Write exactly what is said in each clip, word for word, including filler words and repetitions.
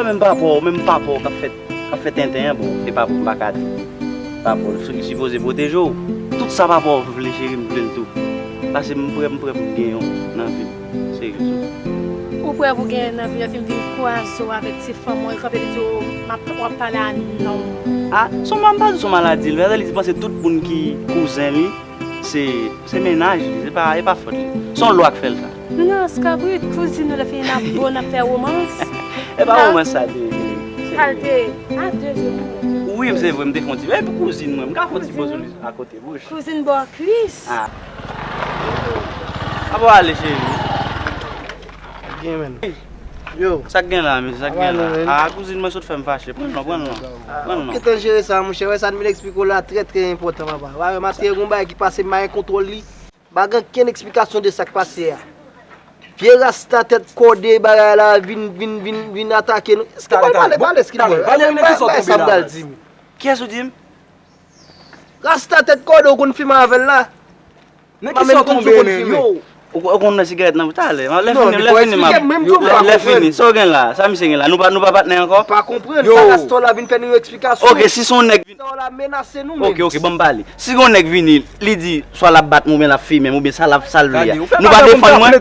Menm papa w, menm papa w k ap fè, k ap fè tenten an, bon, e papa w, m pa ka di. Papa w, se li ki sipoze pwoteje w. Tout sa papa w vle, cheri, m vle l tou. Pase m prè, m prè pou m gen yon nan vi m. Serye. Ou prè pou gen nan vi m, epi m vin kwaze w avèk ti fanm ou, e kanpe li di w, m ap, w ap pale a nonm. A, se yon ma-, m pa di se yon maladi l fè, li di panse tout moun ki kouzen li, se, se mennaj li, se pa, e pa fòt li. Se yon lwa k fè l sa. Menas, kabrit, kouzin nou lè fini n ap bo, n ap fè womans. E pa womans sa te ye. Sa l te ye. A, de je moun. Wi, se vre, m te fè yon ti, epi kouzin mwen, m ka fè yon ti bo sou li akote bouch. Kouzin bò Kris. A. Apa w ale, cheri? Gen, men. Yo. Sa k gen la, mesye? Sa k gen la? A, kouzin mwen sot fè m fache. Pran l non, pran l non. Pran l non. Gentan jere sa, monchè. Wè sa n vin eksplike w la, trè, trè enpòtan, papa. Wè, maten, gen yon bagay ki pase, m pa gen kontwòl li. Pa gen okenn eksplikasyon de sa k pase a. Vye rasta tèt kòde bagay la vin, vin, vin, vin atake nou. Èske pale, pale, pale, èske pale, pale, pale, sa m pral di m. Kiyès ou di m? Rasta tèt kòde, ou konn fimen avè l la? Nan ki sa w tonbe, men? Yo. Ou, ou konn nan sigarèt nan talè. Lè fini, lè fini, m ap, lè fini. Sa w gen la? Sa misye gen la? Nou pa, nou pa patnè ankò? Pa konprann. Sa rasta w la vin fè nou yon eksplikasyon. Ok, si se yon nèg vin. Sa w la menase nou menm. Ok, ok, ban m pale. Si gen yon nèg vini, li di, swa l ap bat mwen, oubyen l ap fimen m, oubyen sa l ap, sa l vle a. Nou pa defann mwen?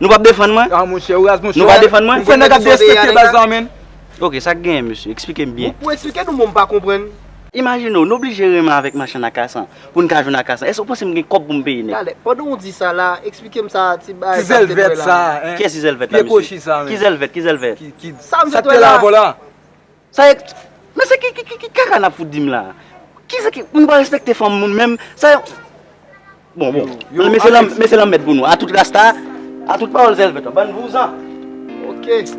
Nou p ap defann mwen? A, monchè, ou raz, monchè. Nou pa defann mwen? Ou fè nèg ap derespekte baz la, men. Ok, sa k genyen, mesye? Eksplike m byen. Pou eksplike nou, mwen, m pa konprann. Imajine w, nou oblije renmen avèk machann akasan pou n ka jwenn akasan. Èske w panse m gen kòb pou m peye nèg? Talè, pandan w di sa la, eksplike m sa, ti bagay sa. Ti zèl vèt sa, hein? Kiyès ti zèl vèt la, mesye? Pye kochi sa, men. Ki zèl vèt? Ki zèl vèt? Ki, ki, sa m sot wè la avè w la? Sa e, men se ki, ki, ki, ki kaka n ap fout di m la? Kisa ki, nou pa respekte fanm moun menm? Sa e, bon, bon. Mesye lan, mesye lan mèt pou nou. A tout rasta, a tout pawòl zèl vèt. Bann vouzan. Ok.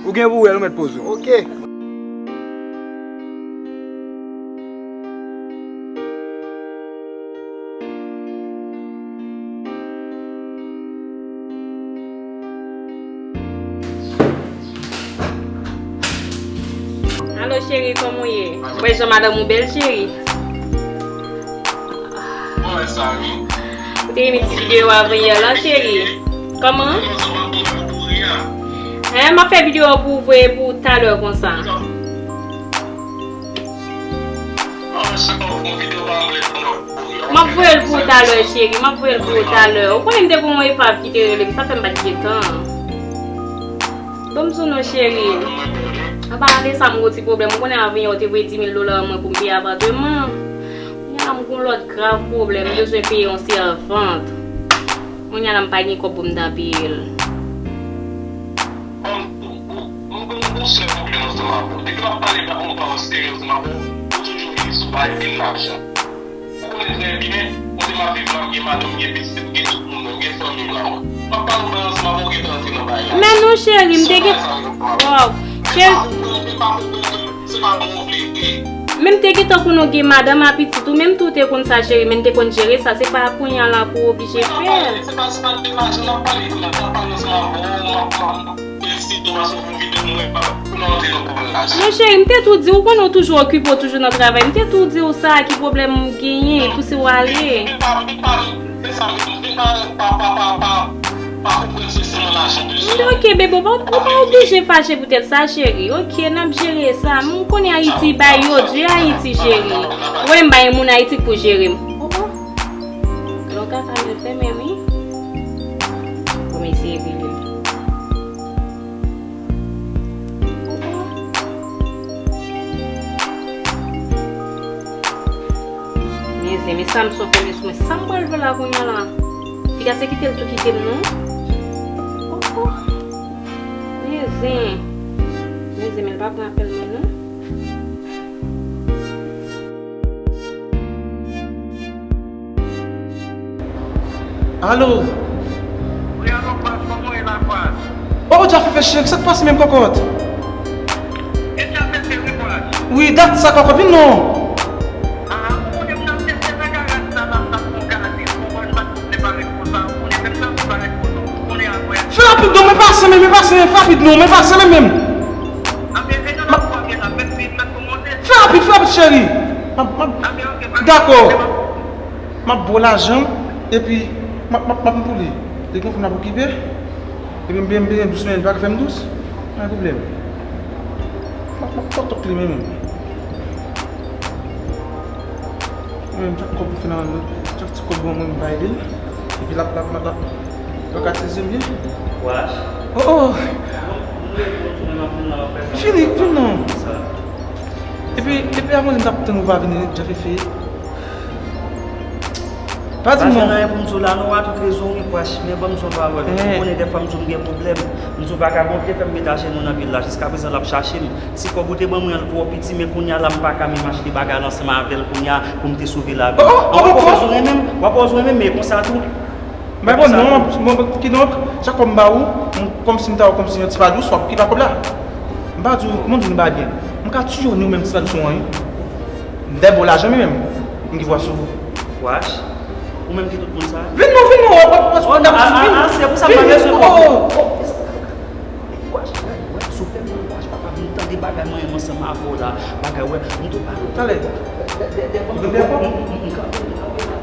Ou gen pou wè, nou mèt poze w. Ok. Alo, cheri, kòman w ye? Ou wè jan madanm ou bèl, cheri? Ou te renmen ti videyo avan yè lan, cheri? Kòman? Hein, m ap fè videyo an pou ou voye pou ou talè konsa. M ap voye l pou ou talè, cheri. M ap voye l pou ou talè. Ou konnen m te gon yon epav ki te rele m. Sa fè m pa t gen tan. Ban m di w non, cheri. Anba ale sa, m gon ti pwoblèm. Ou konnen avan yè ou te voye dis mil dola mwen pou m peye apatman. Kounye a la, m gon lòt grav pwoblèm. M bezwen peye yon sèvant. Kounye a la, m pa gen kòb pou m ta peye l. Ou, ou, ou, ou gen yon sèl pwoblèm ansanm avè w. Depi m ap pale avè w, yon pawòl serye ansanm avè w, ou toujou vin sou bagay vin lajan. Ou konnen trè byen, kote m ap viv la, m gen madanm, m gen pitit, m gen tout moun mwen, m gen fanmi m la. M ap pale yon bagay ansanm avè w, ou gentan antre nan bagay la. Men non, cheri, m te gen, waw, cheri. Men m te gentan konnen w gen madanm a pitit ou, menm tou te konn sa, cheri, men n te konn jere sa, se pa kounye a la pou w oblije fè l. Non, cheri, m te tou di w, ou konnen w toujou okipe, w toujou nan travay, m te tou di w sa, ki pwoblèm ou genyen, pouse w ale. Ok, bebe, ou pa, ou pa oblije fache poutèt sa, cheri. Ok, n ap jere sa. M konnen Ayiti bay yo di Ayiti, cheri. Ou konnen m pa gen moun Ayiti k pou jere m. Oh, oh. Lontan sa m te fè menm, wi. Bon, m eseye vini. Mezanmi, sa m sot fè, men sa m pral fè la kounye a la. Piga se kite l tou kite m non. Oh, oh. Mezanmi. Mezanmi, l pa pran apèl mwen non. Alo? Wi, alo, baz, kòman w ye la, baz? Oh, Jafefe cheri, sa k pase menm, kòkòt? E Jafefe, wi, baz. Wi, dat sa, kòkòt, vin non. Ah, ou konnen m nan tèt se nan garaj la, la, la, pou gade, pou mwen, m pa t vle parèt konsa, ou konnen, fè m nan parèt konsa, ou konnen apre. Fè rapid non, men pase, men, men pase, men rapid non, men pase, men, men. Ah, men, men, nan la, pou gen la, men, men, men, pou monte. Fè rapid, fè rapid, cheri. M ap, m ap, dakò. M ap ba w lajan m, epi m ap, m ap, m ap pou li. Li gen fanm l ap okipe, epi m byen, m byen dous, men li pa ka fè m dous. Pa gen pwoblèm. M ap, m ap tòtòk li menm. Mwen menm, chak kòb m fin ann, chak ti kòb mwen, mwen bay li. Epi l ap, l ap, l ap, l ap, l ap gate zye m li. Wach. Oh, oh. Fini, vin non. Epi, epi apre m t ap tann ou pa vini, Djafefe. Pa di m non. Pa gen anyen pou m di w la non, a tout rezon wi, Wach, men ban m di w yon pawòl. Ou konnen dèfwa m di w m gen pwoblèm. M di w vagabon te fè m met ajenou nan vil la, jiskaprezan l ap chache m. Ti kòb ou te ban mwen an, l twò piti, men kounye a la m pa ka menm achte bagay la ansanm avè l kounye a pou m te sove lavi m. An, w ap wè w renmen m, w ap wè w renmen m, men konsa tou. Mwen pa konn non, bon, kidonk, chak fwa m ba ou, m, kòmsi m ta wè w kòmsi yon ti padous, w ap kidnapè kòb la. M pa di w, kòman m di w nou pa byen. M ka tiye w ni ou menm ti padous ou an, wi. M dèyè ba w lajan mwen menm, m gen vwa sou ou. Wach, ou menm ki tout moun sa? Vin non, vin non, w ap, w ap, w ap, oh, non, a, a, a, se pou sa m pa bezwen kòb ou. Wach, wè, wè, si w fè m mal, Wach, papa, vin tande bagay mwen menm ansanm avè w la. Bagay, wè, m tou pale. Talè. Dè, dè, dè, bon, m, m, m, m kanpe, m kanpe la.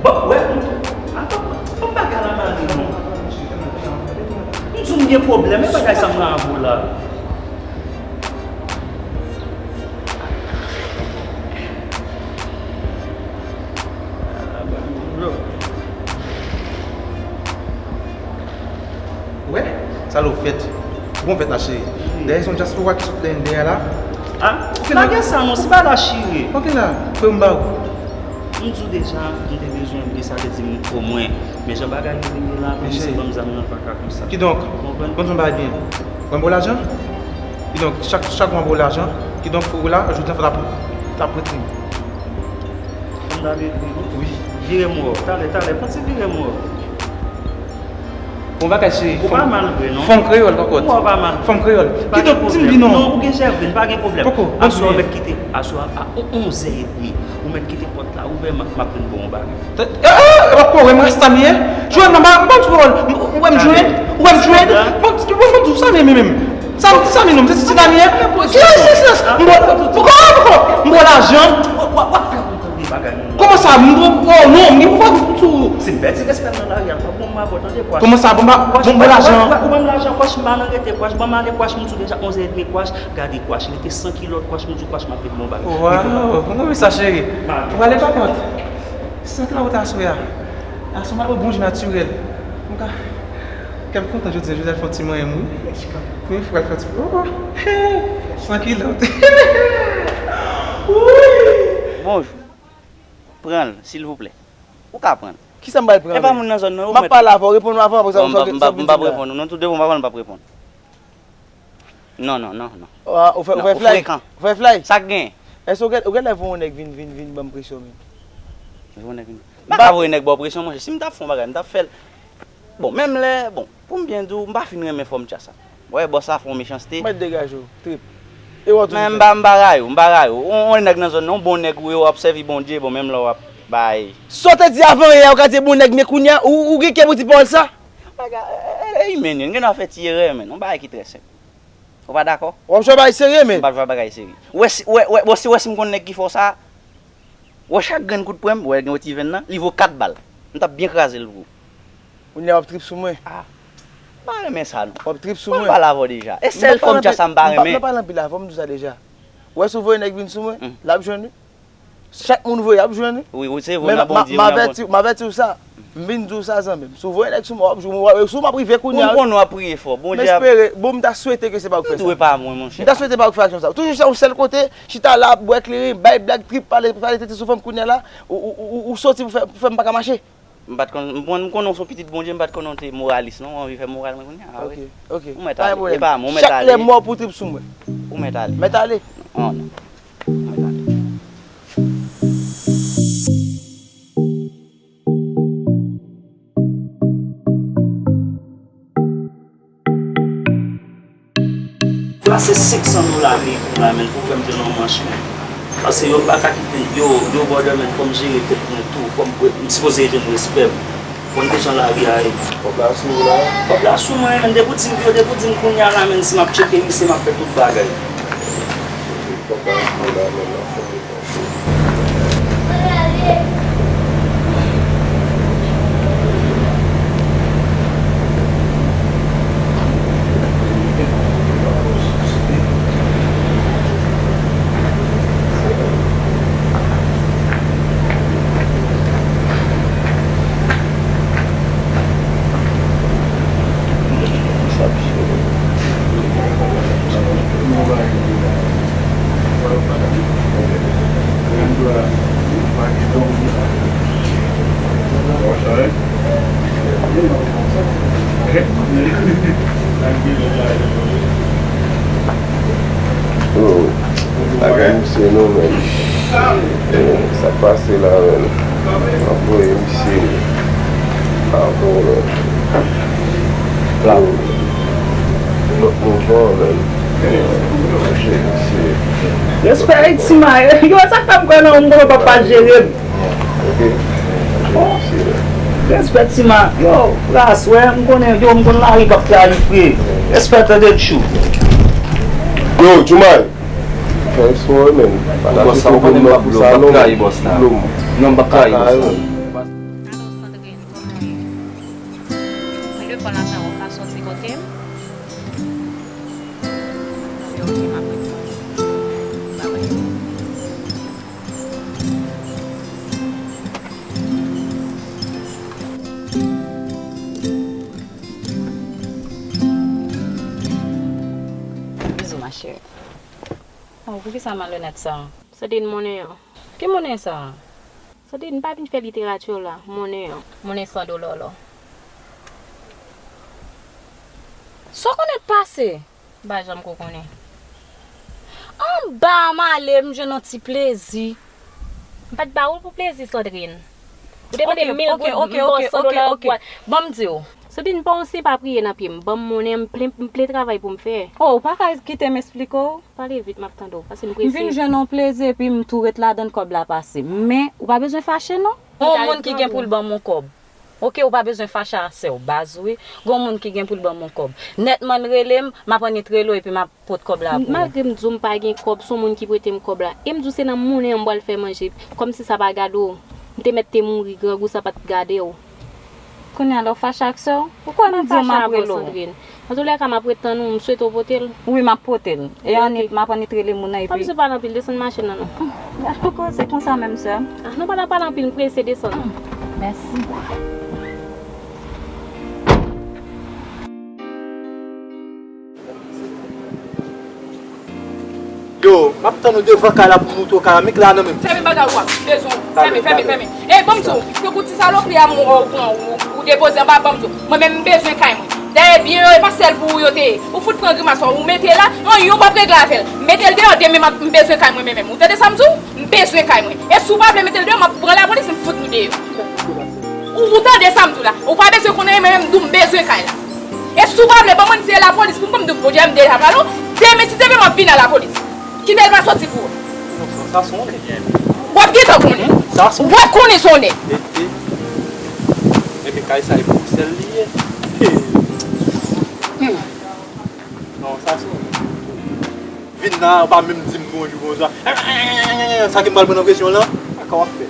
Bon, wè, m tou, atann, bon, bagay la mare non. M di w m gen pwoblèm, e bagay sa m pran avè w la. Wè, sa lè w fèt. Bon fèt la, cheri. Dayè, se yon dyaspora ki sot dèyè, dèyè la. A, lage sa non, se pa la chire. Ok la, frè m ba ou. M di w deja, m te bezwen w, men sa te di m omwen. Men jan bagay yo vin ye la, pou misye ban m zam nan, l pa ka konsa. Kidonk, konprann? Ban m yon bagay byen. Mwen ba w lajan? Kidonk, chak, chak mwa ba w lajan. Kidonk, frè w la, jodi a fò l ap, l ap prete m. Fò m ta prete m? Wi. Vire m wè w. Talè, talè, fò ti vire m wè w. Bon bagay, cheri. Ou pa mal vre, non? Fanm kreyòl, pa kont. Ou pa mal. Fanm kreyòl. Kidonk, di m di non. Non, ou gen chèvrin, pa gen pwoblèm. Poko, aswè, ou mèt kite, aswè a, a onzè edmi. Ou mèt kite pòt la ouvè, m ap, m ap vin ba w yon bagay. Eh, eh, eh, w ap kore m rasta m ye? Jwenn nan, m pa, m pa di w, ou wè m jwenn? Ou wè m jwenn? Bon, bon, bon, sa m ye menm. Sa, sa m ye non, se ti dam ye? Silans, silans, silans. M ba w, poko, poko, m ba w lajan. W ap, w ap fè m tande bagay non. Kòman sa? M, oh non, m gen pou fè m sou ou. Si m pèdi respè m nan lari a, l p ap bon m avè w, tande, Kwach. Kòman sa? Bon, ba, bon, bon lajan. Ou ban m lajan, Kwach, m pa nan rete, Kwach, ban m ale, Kwach, m di w deja onzè edmi, Kwach, gade, Kwach, rete san kilòt, Kwach, m di w, Kwach, m ap vin ba w bagay. Waw, mwen renmen sa, cheri. Ou prale pa kont. San kilòt aswè a. Aswè m al wè bon je natirèl. Mwen ka, kè m kontan jodi a, jodi a l fè yon ti manyen m, wi. Premye fwa l fè yon ti, oh, san kilòt. Wi. Bonjou. Pran l, silvouplè. Ou ka pran l. Kisa m pral pran? E pa moun nan zòn nan, ou mèt. M ap pale avè w, reponn mwen avan, apre sa, bon, m p ap, m p ap, m p ap reponn ou. Non, tout devan m pa pran l, m p ap reponn. Non, non, non, non. Ah, ou fè, ou fè fly? Ou frekan. Ou fè fly? Sa k gen? Èske ou gen, ou genlè voye yon nèg vin, vin, vin ban m presyon menm? Voye yon nèg vin. M pa ka voye nèg ba w presyon, monchè. Si m t ap fè yon bagay, m t ap fè l. Bon, menm lè, bon, pou m byen di w, m pa fin renmen fòm tcha sa. Ou wè, bòs la fè yon mechanste. Mèt degaje w, trip. E w tou. Men m pa, m pa rayi w, m pa rayi w. Yon, yon nèg nan zòn nan, yon bon nèg ou ye, w ap sèvi Bondye, bon, menm lè w ap bay. Sa w te di avan yè, ou ka di bon nèg, men kounye a, ou, ou gen kè pou di pawòl sa? Bagay, e, e, e, imen, n gen dwa fè ti erè, men yon bagay ki trè senp. Ou pa dakò? W ap jwe bagay serye, men. M p ap jwe bagay serye. Ou wè si, ou wè, ou wè, bon, si, ou wè si m konn nèg ki fè w sa, ou wè chak grenn kout pwen m, ou wè gen yon ti venn nan, li vo kat bal. M t ap byen kraze l pou ou. Kounye a w ap trip sou mwen. Ah. M pa renmen sa, non. W ap trip sou mwen. Mwen pale avè w deja. E sèl fòm tcha sa m pa renmen. M pa pale anpil avè w, m di w sa deja. Ou wè si w voye nèg vin sou mwen, l ap jwenn wi. Chak moun voye ap jwenn wi. Wi, wi, se vre, nan Bondye, wi, nan Bondye. M avèti w sa. M vin di w sa, zanmi m. Si w voye nèg sou mwen, w ap jwenn. Si w m ap rive kounye a. M konn w ap priye fò. Bondye ap. M espere, bon, m ta swete ke se pa ou k fè sa. Ou dwe pa mwen, monchè. M ta swete pa ou k fè aksyon sa. Toujou se yon sèl kote, chita la, ap bwè kleren, bay blag, trip, pale, pale tete sou fanm kounye a la, ou, ou, ou, ou, ou soti pou fè, pou fè m pa ka mache. M pa t konn, m konn, m konnen w se yon pitit Bondye, m pa t konnen w te moralis, non, w anvi fè moral mwen kounye a, ah wi. Ok, ok. Ou mèt ale, e pa mwen, ou mèt ale. Chak lè mò pou trip sou mwen. Ou mèt ale. Mèt ale. Oh, non. Ou mèt ale. Plase senk san dola meri pou mwen, men, pou fè m jwenn yon manch, men. Paske yo pa ka kite, yo, yo bòdè, men, fò m jere tèt mwen tou, fò m, m sipoze jwenn respè m. Fò m te jan lari a ye. Kòb la sou ou la? Kòb la sou mwen, men, depi w di m, yo depi w di m kounye a la, men, si m ap tcheke misye, m ap fè tout bagay. Kòb la sou ou la, men, m ap fè. Yo, lage misye non, men. Eh, sa k pase la, men? M ap voye misye. Pardon, men. Yo, lòt mouvman, men. Lage misye. Respè Ayiti, ma. Yo, sa k fè m kwè nan ou, m konnen papa jere m. Respè Tima. Yo, ras, wè, m konnen, yo, m konn lari k ap trayi, fre. Respè tande tchou. Yo, Djoumay. Fè yon son, men. Pataje pwogram nan pou sa, non. Bòs la, ou konnen m p ap blow, m p ap trayi bòs la. Non, m p ap trayi bòs la. Alo, Sandrine, kòman w ye? Mwen devan lakay ou, w ka soti kote m? Ok, ok, m ap ret. Babay. Bizou, ma chérie. Oh, poukisa malonèt sa? Sandrine, monnen an. Ki monnen sa? Sandrine, pa vin fè literati w la, monnen an. Monnen san dola w la. Sa w konnen pase? M pa janm ko konnen. Anba m ale, m jwenn yon ti plezi. M pa t ba ou l pou plezi, Sandrine. Ou te mande m mil goud, m ba w san dola pou al. Ban m di w. Sandrine, m pa yon senp apriye nan pye m. Ban m monnen, m plen, m plen travay pou m fè. Oh, ou pa ka kite m esplike w? Pale vit, m ap tande w, paske m prese. M vin jwenn yon plezi epi m tou ret ladan l, kòb la pase. Men, ou pa bezwen fache non. Yon moun ki gen pou l ban m yon kòb. Ok, ou pa bezwen fache a sè w, baz wi. Gon moun ki gen pou l ban m yon kòb. Nètman l rele m, m ap annik rele w epi m ap pot kòb la pou ou. Malgre m di w m pa gen kòb, se yon moun ki prete m kòb la. E m di w se nan monnen an m pral fè manje. Kòmsi sa pa gade w. M te mèt te mouri, grangou sa pa t gade w. Kounye a la w fache ak sè w? Ou kwè m di w m ap rele w? Antoulèka, m ap ret tann ou, m swete w pote l. Wi, m ap pote l. E annik, m ap annik rele moun nan epi. Pa bezwen pale anpil, desann machin nan non. Dakò, se konsa menm, sè. Ah, nou pa nan pale anpil, m prese, desann. Mèsi. Yo, m ap tann ou devan kay la pou m montre w kay la, m la nan menm. Fèmen bagay ou a, m bezwen w. Fèmen, fèmen, fèmen. E, ban m di w, tankou ti salopri a m, ou, ou, ou, ou depoze anba, ban m di w. Mwen menm, m bezwen kay mwen. Dayè, byen yo, e pa sèl pou ou yo te ye. Ou fout pran grimas ou, ou mete la, anyen ou p ap regle avè l. Mete l deyò, demen m ap, m bezwen kay mwen, mwen menm. Ou tande sa m di w? M bezwen kay mwen. E si w pa vle mete l deyò, m ap pran lapolis, m fout nou deyò. Ou, ou tande sa m di w la? Ou pa bezwen konnen, men m di w m bezwen kay la. E si w pa vle, ban mwen se lapolis pou m pran, m di w, Bondye, m deja pale w. Demen, si Dye vle, m ap vin a lapolis. Kite l pa soti pou ou. Non, sa, sa se yon nèg. W ap gentan konnen. Sa se yon nèg. W ap konnen se yon nèg. E, e. Enben, kay sa, e pou sèl li ye. Non, sa se yon nèg. Vin la, ou pa menm di m bonjou konsa. Sa ke m pral pran nan presyon lan? Sa ka w ap fè?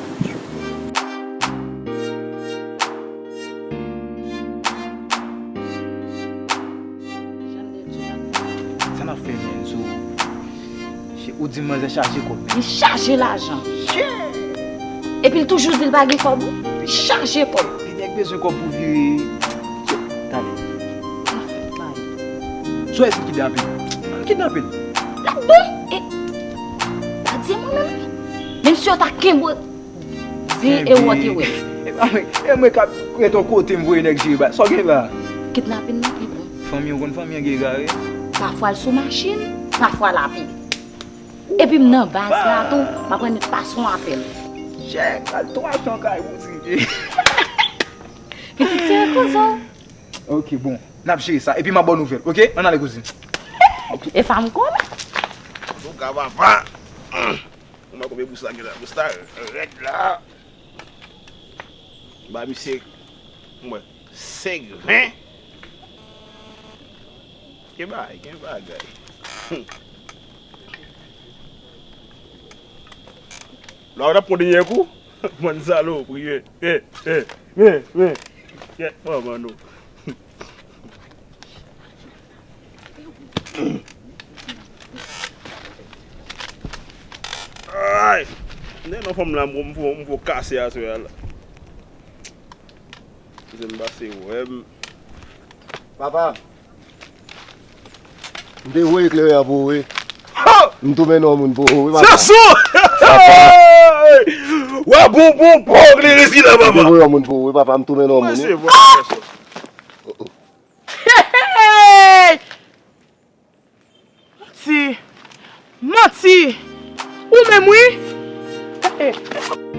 Sa n ap fè, Enzo? Ou di m manzè chaje kòb. Li chaje lajan. Epi l toujou di l pa gen kòb, wi. Li chaje kòb. Li nèk bezwen kòb pou vire. Tande. Sou èske kidnape? Kidnape l. L ap bon. E, pa di mwen menm. Menm si yo ta kenbe w, di e wòt e wè. E mwen k ap ret yon kote m voye nèg jere ba. Sa w gen la? Kidnape l nan pi bon. Fanmi w konn fanmi an gen egare. Pafwa l sou machin, pafwa l a pye. Epi m nan baz la tou, m ap annik pase yon apèl. Chèk, al twa chan kay boutik. Pitit se kozo. Ok, bon. N ap jere sa. Epi m ap ba w nouvèl, ok? Ann ale, kouzin. E sa m konnen. Antouka, papa. Mwen konbyen bous la gen la. Bous la rèd la. Ba misye, mwen, senk ven. Gen bagay, gen bagay. La w t ap pran dènye kou? Bann salopri, wi. Eh, eh, men, men. Kèt manman nou. Ay! Nèg nan fanm la, m, m, m, m kase aswè a la. Se m pase wè m. Papa, m te voye kleren an pou ou, wi. M tou mennen yon moun pou ou, wi, papa. Sason! Papa. Wè, bon, bon, bon, kleren sila, papa. M te voye yon moun pou ou, wi, papa. M tou mennen yon moun, wi. Mwen se bon, mwen se. Oh, oh. Hey! Manti! Manti! Ou menm wi! Eh, eh.